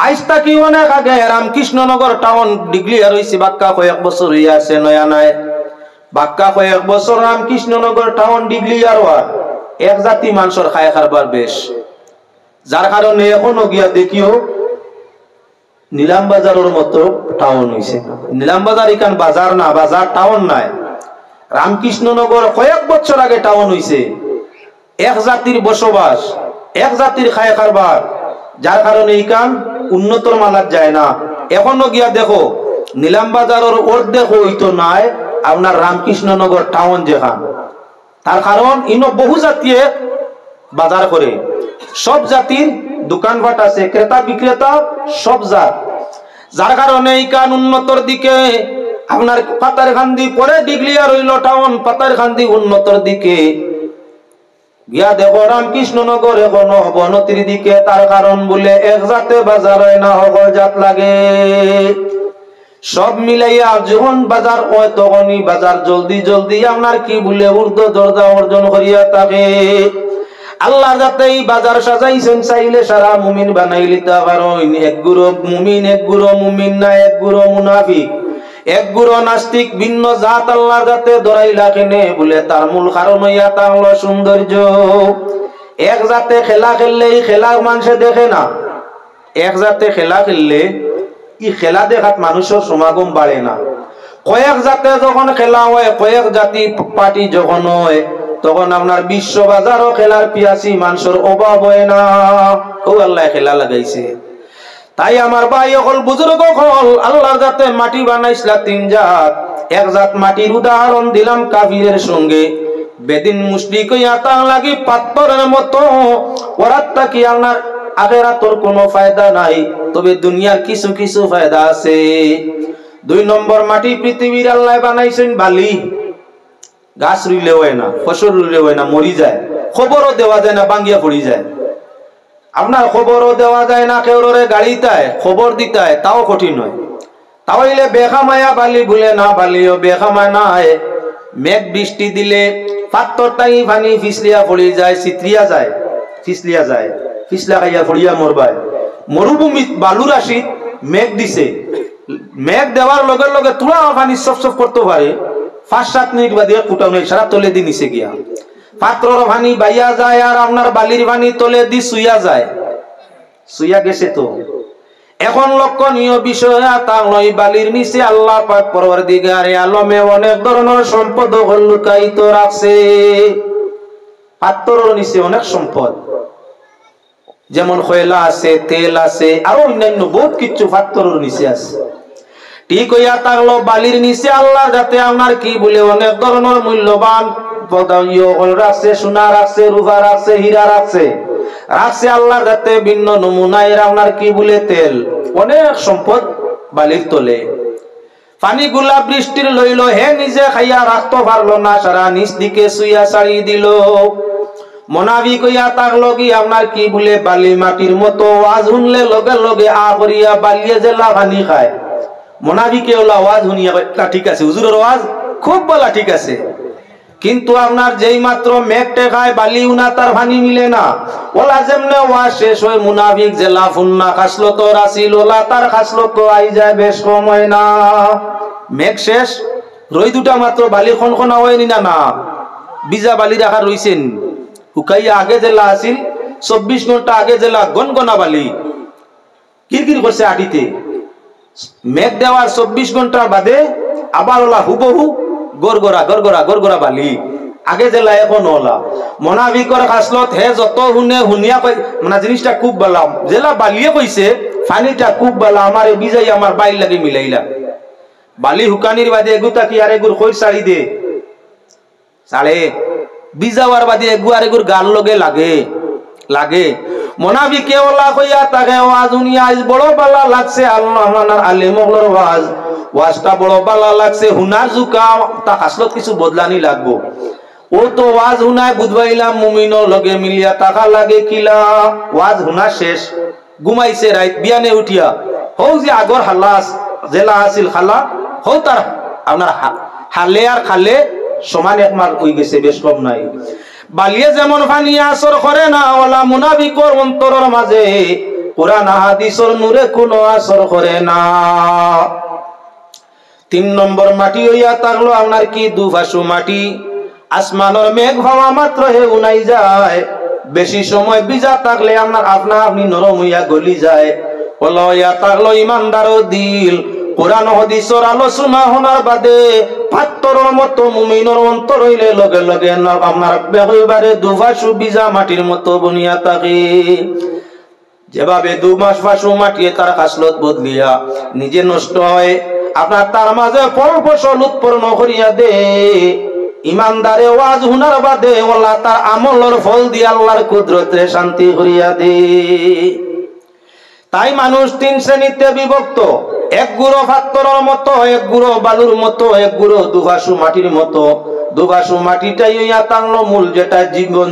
আইজ থাকি অনেক আগে রামকৃষ্ণনগর টাউন declare অইছে, বাক্কা কয়েক বছর অইয়া আছে, নয়া নায়। বাক্কা কয়েক বছর রামকৃষ্ণনগর টাউন declare অওয়ার এক জাতি মানষর খায় কারবার বেশ, যার কারণে এখনো গিয়া দেখিও নিলাম বাজারর মতো টাউন অইছে না। নিলাম বাজার ইখান বাজার না, বাজার টাউন নায়। রামকৃষ্ণনগর কয়েক বছর আগে টাউন অইছে। এক জাতির বসবাস, এক জাতির খায় কারবার, যার কারণে ইখান উন্নতর মালাত যায় না। এখনো গিয়া দেখো, নিলাম বাজারর অর্ধেক অইতো নায় আপনার রামকৃষ্ণনগর টাউন যেখান। তার কারণ ইনো বহু জাতিয়ে বাজার করে, সব জাতির দোকানপাট আছে, ক্রেতা বিক্রেতা সব জাত, যার কারণে ইখান উন্নতর দিকে। আপনার পাথারকান্দি পরে declare অইলো টাউন, পাথারকান্দি উন্নতর দিকে। গিয়া দেখো রামকৃষ্ণনগর এখনো অবনতির দিকে, তার কারণ বুলে এক জাতে বাজার অয় না, হকল জাত লাগে। সব মিলাইয়া যখন বাজার অয়, তখনই বাজার জলদি জলদি আপনার কি বুলে ঊর্ধ্ব দরজা অর্জন করিয়া থাকে। আল্লাহ যাতে ই বাজার সাজাইছইন, চাইলে সারা মুমিন বানাইলিতা পারইন। এক গুরু মুমিন, এক গুরু মুমিন না, এক গুরু মুনাফিক, এক গুরু নাস্তিক, ভিন্ন জাত আল্লাহ যাতে ধরাইলা কেনে বুলে, তার মূল কারণ অইয়া থাকলো সৌন্দর্য। এক জাতে খেলা খেললে ই খেলা মানষে দেখে না, এক জাতে খেলা খেললে ই খেলা দেখাত মানষর সমাগম বাড়ে না। কয়েক জাতে যখন খেলা অয়, কয়েক জাতি পার্টি যখন অয়, তখন আপনার বিশ্ব বাজারো খেলার পিয়াসি মানষর অভাব অয় না। অউ আল্লায় খেলা লাগাইছে। তাই আমার ভাই অকল, বুজুর্গ অকল, আল্লাহ যাতে মাটি বানাইছলা তিন জাত, এক জাত মাটির উদাহরণ দিলাম কাফিরের সঙ্গে, বেদিন মুশরিক অইয়া তার লাগি পাত্থরের মতো, ওরার থাকি আপনার আখেরাতর কুনু ফায়দা নাই, তবে দুনিয়ার কিছু কিছু ফায়দা আছে। দুই নম্বর মাটি পৃথিবীর আল্লায় বানাইছইন বালি, গাছ রুইলে অয় না, ফসল রুইলে অয় না, মরি যায়, কবরও দেওয়া যায় না, ভাঙ্গিয়া পড়ি যায়। আপনার কবরও দেওয়া যায় না, কেউররে গাড়িতায়, কবর দিতায়, তাও কঠিন অয়। তা অইলে বেখামায়া বালি বুলে না, বালিও বেখামায়া নায়। মেঘ বৃষ্টি দিলে পাত্থর থাকি পানি ফিসলিয়া পড়ি যায়, ছিতরিয়া যায়, ফিসলিয়া যায়, ফিসলা খাইয়া পড়িয়া মরবায়। মরুভূমিত বালু রাশিত মেঘ দিছে, মেঘ দেওয়ার লগে লগে থুড়া পানি সফ সফ করতো পারে, পাঁচ সাত মিনিট বাদে এক ফুটাও নাই, সারা তলেদি নিচে গিয়া। পাত্রর পানি বাইয়া যায় আর আপনার বালির পানি তলেদি চুইয়া যায়, চুইয়া গেছে তো। এখন লক্ষণীয় বিষয় অইয়া থাকলো, ই বালির নিচে আল্লাহ পাক পরওয়ারদিগারে আলমে অনেক ধরনর সম্পদ অকল লুকায়িত রাখছে। পাত্রর নিচে অনেক সম্পদ, যেমন কয়লা আছে, তেল আছে, আরো অন্যান্য বহুত কিছু পাত্রর নিচে আছে। ঠিক অইয়া থাকলো, বালির নিচে আল্লাহর যাতে আপনার কি বলে অনেক ধরনর মূল্যবান পদার্থ অকল রাখছে, সোনা রাখছে, রূপা রাখছে, হীরা রাখছে, রাখছে আল্লাহর যাতে ভিন্ন নমুনা এর আপনার কি বলে তেল, অনেক সম্পদ বালির তলে। পানিগুলা বৃষ্টির লইল, হে নিজে খাইয়া রাখতো পারলো না, সারা নিচ দিকে চুইয়া ছাড়ি দিল। মোনাফিক অইয়া থাকলো কি আপনার কি বলে বালি মাটির মতো, ওয়াজ হুনলে লগে লগে আ করিয়া বালিয়ে যেলা পানি খায়। মোনাফিকে অলা ওয়াজ হুনিয়া কয়, "তা ঠিক আছে, হুজুরর ওয়াজ খুব বালা, ঠিক আছে।" কিন্তু আপনার যেই মাত্র মেঘ ঠেকায়, বালি উনা তার পানি মিলে না। অলা যেমনে ওয়াজ শেষ অয়, মুনাফিক যেলা ফুন্না খাসলতর আছিল, অলা তার খাসলত আই যায়, বেশ কম অয় না। মেঘ শেষ, রইদ উঠা মাত্র বালি খনখনা অয়নি না, না? ভিজা বালি রাখা রইছেন, হুকাইয়া আগে যেলা আছিল, চব্বিশ ঘন্টা আগে যেলা গনগনা বালি। কিরকির করছে আটিতে। মেঘ দেওয়ার চব্বিশ ঘন্টার বাদে আবার অলা হুবহু গরগরা, গরগরা, গরগরা বালি। আগে যেলা এখন অলা। মোনাফিকর খাসলত হে যত হুনে হুনিয়া কয়, মানে জিনিসটা খুব বালা। যেলা বালিয়ে কইছে, পানিটা খুব বালা, আমারে ভিজাই আমার বাইর লাগি মিলাইলা। বালি হুকানির বাদে এগু থাকি আর এগুর খৈর ছাড়ি দে। ছাড়ে, ভিজাওয়ার বাদে এগু আর এগুর গার লগে লাগে, লাগে। মোনাফিকে অলা কইয়া থাকে, ওয়াজ হুনিয়া আইজ বড় বালা লাগছে, আল্লাহ মানার আলিম অকলর ওয়াজ, ওয়াজটা বড় বালা লাগছে, হুনার জুকা, তা খাসলত কিছু বদলানি লাগবো। ও তো ওয়াজ হুনায় বুঝবাইলাম, মুমিনর লগে মিলিয়া থাকা লাগে কিলা, ওয়াজ হুনা শেষ। ঘুমাইছে রাইত, বিয়ানে উঠিয়া হউ যে আগর হালাস যেলা আছিল খালা, হউ তার আপনার হা-, হালে আর খালে সমান একমার অই গেছে, বেশ কম নাই। বালিয়ে যেমন পানি আসর করে না, অলা মুনাফিকর অন্তরর মাঝে কোরআন হাদিসর নূরে কোনো আসর করে না। তিন নম্বর মাটি অইয়া থাকলো আপনার কি দুফাসু মাটি। আসমানর মেঘ পাওয়া মাত্র হে উনাই যায়, বেশি সময় ভিজা থাকলে আপনার আপনা আপনি নরম অইয়া গলি যায়। অলা অইয়া থাকলো ইমানদারর দিল। কোরআন হাদিসর আলোচনা হুনার বাদে পাত্তরর মতো মুমিনর অন্তর অইলে লগে লগে না আপনার বেগইবারে দুফাসু ভিজা মাটির মতো বনিয়া থাকে। যেভাবে দুফাসু মাটিয়ে তার খাসলত বদলিয়া নিজে নষ্ট হয়, আপনার তার মাঝে ফল ফসল উৎপন্ন করিয়া দে। ইমানদারে ওয়াজ হুনার বাদে অলা তার আমলর ফল দিয়া আল্লাহর কুদরতে শান্তি করিয়া দে। তাই মানুষ তিন শ্রেণীতে বিভক্ত, এক গুঁড়ো পাত্তরর মতো, এক গুঁড়ো বালুর মতো, এক গুঁড়ো দুফাসু মাটির মতো। দুফাসু মাটিটাই অইয়া থাকলো মূল, যেটা জীবন,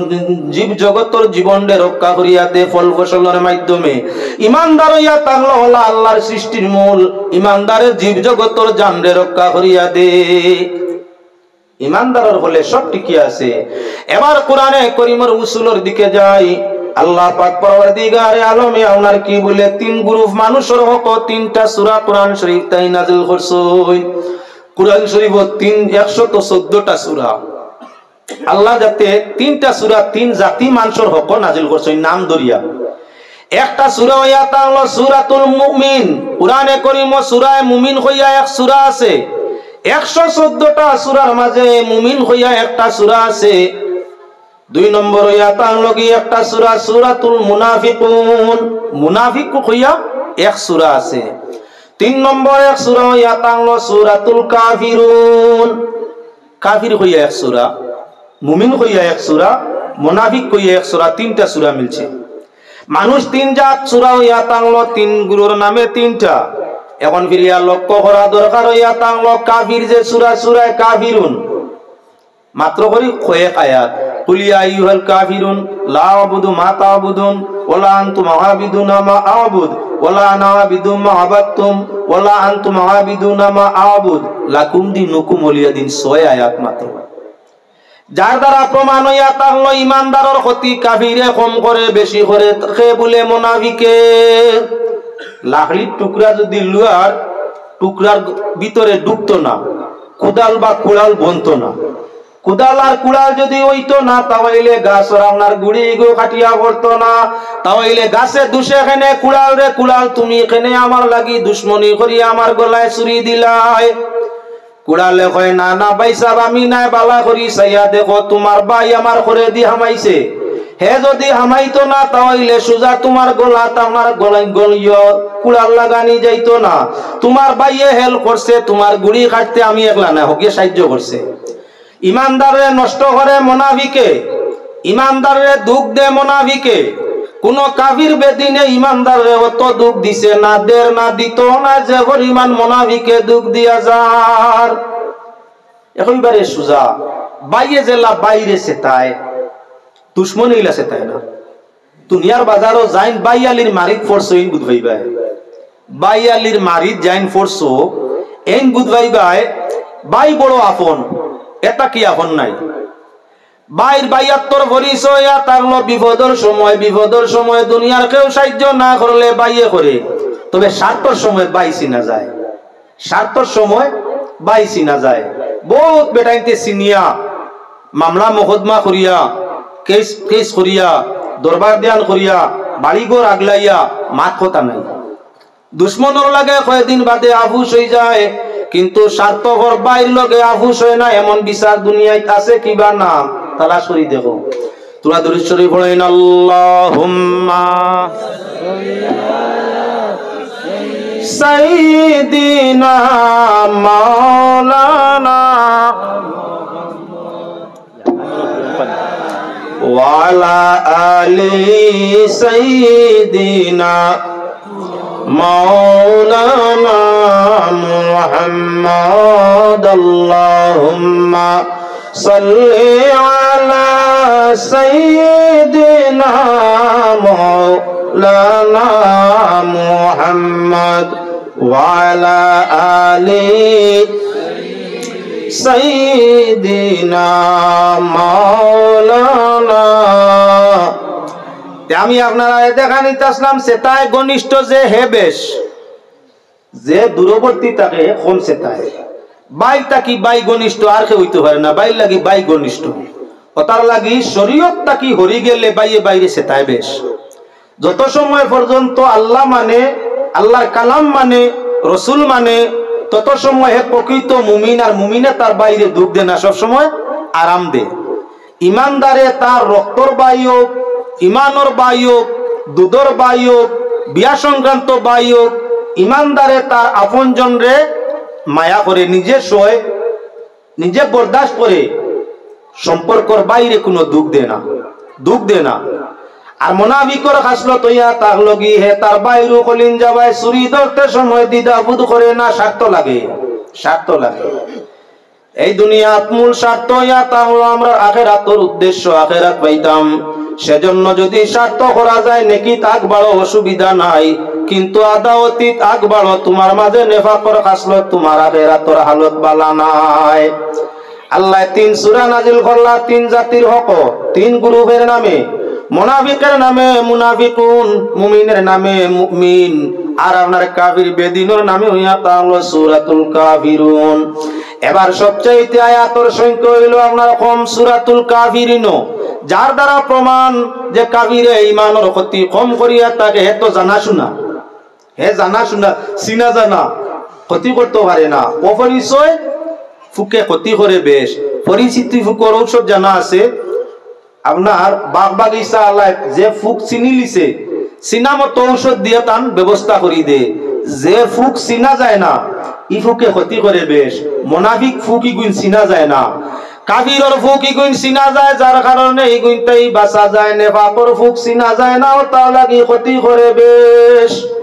জীব জগতর জীবনরে রক্ষা করিয়া দে ফল ফসলর মাধ্যমে। ইমানদার অইয়া থাকলো অলা আল্লাহর সৃষ্টির মূল, ইমানদারে জীব জগতর জানরে রক্ষা করিয়া দে। ইমানদারর ফলে সব টিকি আছে। এবার কোরআনে করিমর উসুলর দিকে যাই। আল্লাহ পাক পরওয়ারদিগারে আলমে আপনার কি বলে তিন গ্রুপ মানুষর হক তিনটা সূরা কোরআন শরীফ তাই নাজিল করছইন। কোরআন শরীফ তিন, একশত চোদ্দটা সূরা। আল্লাহ যাতে তিনটা সূরা তিন জাতি মানুষর হক নাজিল করছইন নাম ধরিয়া। একটা সূরা অইয়া থাকলো সূরাতুল মুমিন। কোরআনে করিম সূরায়ে মুমিন কইয়া এক সূরা আছে। একশো চোদ্দটা সূরার মাঝে মুমিন কইয়া একটা সূরা আছে। দুই নম্বর অইয়া থাকলো কি একটা সূরা সূরাতুল মুনাফিকুন। মুনাফিক কইয়া এক সূরা আছে। তিন নম্বর এক সূরা অইয়া থাকলো সূরাতুল কাফিরুন। কাফির কইয়া এক সূরা, মুমিন কইয়া এক সূরা, মুনাফিক কইয়া এক সূরা, তিনটা সূরা মিলছে। মানুষ তিন জাত সূরা অইয়া থাকলো, তিন গুরুর নামে তিনটা। এখন ফিরিয়া লক্ষ্য করা দরকার অইয়া থাকলো, কাফির যে সূরা, সূরায়ে কাফিরুন। মাত্র করি কয়েক আয়াত। কুল ইয়া আইয়ুহাল কাফিরুন, লা আ'বুদু মা তা'বুদুন, ওয়ালা আনতুম আ'বিদুনা মা আ'বুদ, ওয়ালা আনা আ'বিদু মা আ'বাদতুম, ওয়ালা আনতুম আ'বিদুনা মা আ'বুদ, লাকুম দীনুকুম ওয়ালিয়া দীন। ছয় আয়াত মাত্র। যার দ্বারা প্রমাণ অইয়া থাকলো ইমানদারর ক্ষতি কাফিরে কম করে, বেশি করে, কে বলে মুনাফিকে। লাকড়ির টুকরা যদি লুয়ার টুকরার ভিতরে ঢুকতো না, কুদাল বা কুড়াল বনতো না। কুদাল আর কুড়াল যুদি অইতো না, তা অইলে গাছর আপনার গুড়ি ইগু কাটিয়া পড়তো না। তা অইলে গাছে দুষে কেনে কুড়ালরে, কুড়াল তুমি কেনে আমার লাগি দুশমনি করিয়া আমার গলায় ছুরি দিলায়? কুড়ালে কয়, "না, না, ভাইসাব, আমি নায়, বালা করি চাইয়া দেখো, তুমার ভাই আমার খরেদি হামাইছে। হে যুদি হামাইতো না, তা অইলে সুজা তুমার গলাত আমার গলায় গলিও কুড়াল লাগানি যাইতো না। তুমার ভাইয়ে help করছে, তুমার গুড়ি কাটতে আমি একলা নায়, হকিয়ে সাহায্য করছে।" ইমানদাররে নষ্ট করে মুনাফিকে, ইমানদাররে দুখ দে মুনাফিকে। কুনু কাফির বেদিনে ইমানদাররে অত দুখ দিছে না, দের না, দিতো না, যে পরিমাণ মুনাফিকে দুখ দিয়া যার। একেবারে সুজা। ভাইয়ে যেলা ভাইরে সেতায়, দুশমনে ইলা সেতায় না। দুনিয়ার বাজারো যাইন ভাই আলীর মারিত পড়ছো, এইন বুঝ পাইবায়। ভাই আলীর মারিত যাইন পড়ছো, এইন বুঝ পাইবায়, ভাই বড় আপন, এটা কি আপন নাই? ভাইর ভাইয়াত্তর পরিচয় ইয়া থাকলো বিপদর সময়, বিপদর সময় দুনিয়ার কেউ সাহায্য না করলে ভাইয়ে করে, তবে স্বার্থর সময় ভাই চিনা যায়। স্বার্থর সময় ভাই চিনা যায়। বউত বেটাইন্তে চিনিয়া, মামলা মকদ্দমা করিয়া, কেস, কেস করিয়া, দরবার দেয়ান করিয়া, বাড়িঘর আগলাইয়া, মাত কথা নাই। দুশমনর লগে কয়দিন বাদে আফুস অইযায়, কিন্তু স্বার্থপর ভাইর লগে আফুস অয় না, এমন বিচার দুনিয়াত আছে কিবা না? তালাশ করি দেখো। তুমরা দুরূদ শরীফ পড়ইন, আল্লাহুম্মা সাইয়্যিদিনা মাওলানা ওয়া আলা আলি সাইয়্যিদিনা মাওলানা মুহাম্মদ। আল্লাহুম্মা صل على سيدنا مولانا محمد وعلى آل سيدنا مولانا। তে আমি আপনারারে দেখানিত আসলাম, সেতায় ঘনিষ্ঠ যে হে বেশ, যে দূরবর্তী তাকে কম সেতায়। ভাই থাকি ভাই ঘনিষ্ঠ আর কেউ অইতো পারে না, ভাইর লাগি ভাই ঘনিষ্ঠ। অতার লাগি শরীয়ত থাকি হরি গেলে ভাইয়ে ভাইরে সেতায় বেশ। যত সময় পর্যন্ত আল্লাহ মানে, আল্লাহর কালাম মানে, রসুল মানে, তত সময় হে প্রকৃত মুমিন। আর মুমিনে তার ভাইরে দুখ দে না, সব সময় আরাম দে। ইমানদারে তার রক্তর ভাই অউক, ইমানর ভাই অউক, দুধর ভাই অউক, বিয়া সংক্রান্ত ভাই অউক, ইমানদারে তার আপনজনরে মায়া করে, নিজে সয়, নিজে বরদাস্ত করে, সম্পর্কর ভাইরে কুনু দুখ দে না, দুখ দে না। আর মুনাফিকর খাসলত অইয়া থাকলো গি, হে তার ভাইরও কলিঞ্জা বায় ছুরি ধরতে সময় দ্বিধাবোধ করে না, স্বার্থ লাগে, স্বার্থ লাগে। এই দুনিয়াত মূল স্বার্থ অইয়া থাকলো আমরার আখেরাতর উদ্দেশ্য, আখেরাত পাইতাম। সেজন্য যুদি স্বার্থ করা যায়, নেকিত আগবাড়ো, অসুবিধা নাই, কিন্তু আদাওতিত আগবাড়ো, তুমার মাঝে নেফাকর খাসলত, তুমার আখেরাতর হালত বালা নাই। আল্লায় তিন সূরা নাজিল করলা তিন জাতির হকো, তিন গ্রুপের নামে, মুনাফিকের নামে মুনাফিকুন, মুমিনের নামে মুমিন, আর আপনার কাফির বেদিনর নামে অইয়া থাকলো সূরাতুল কাফিরুন। এবার সবচাইতে আয়াতর সংখ্যা অইলো আপনার কম সূরাতুল কাফিরিনো, যার দ্বারা প্রমাণ যে কাফিরে ইমানর ক্ষতি কম করিয়া থাকে, হে তো জানাশুনা, হে জানাশুনা, চিনা জানা, ক্ষতি করতে পারে না। অপরিচয় ফুকে ক্ষতি করে বেশ। পরিচিতি ফুকর ঔষধ জানা আছে। আপনার বাগ বাগিচা আলায় যে ফুক চিনিলিছে, চিনা মতো ঔষধ দিয়া তান ব্যবস্থা করি দে। যে ফুক চিনা যায় না, ই ফুকে ক্ষতি করে বেশ। মুনাফিক ফুক ইগুইন চিনা যায় না, কাফিরর ফুক ইগুইন চিনা যায়, যার কারণে ইগুইন তাই বাঁচা যায়। নেফাকর ফুক চিনা যায় না, অতার লাগি ক্ষতি করে বেশ।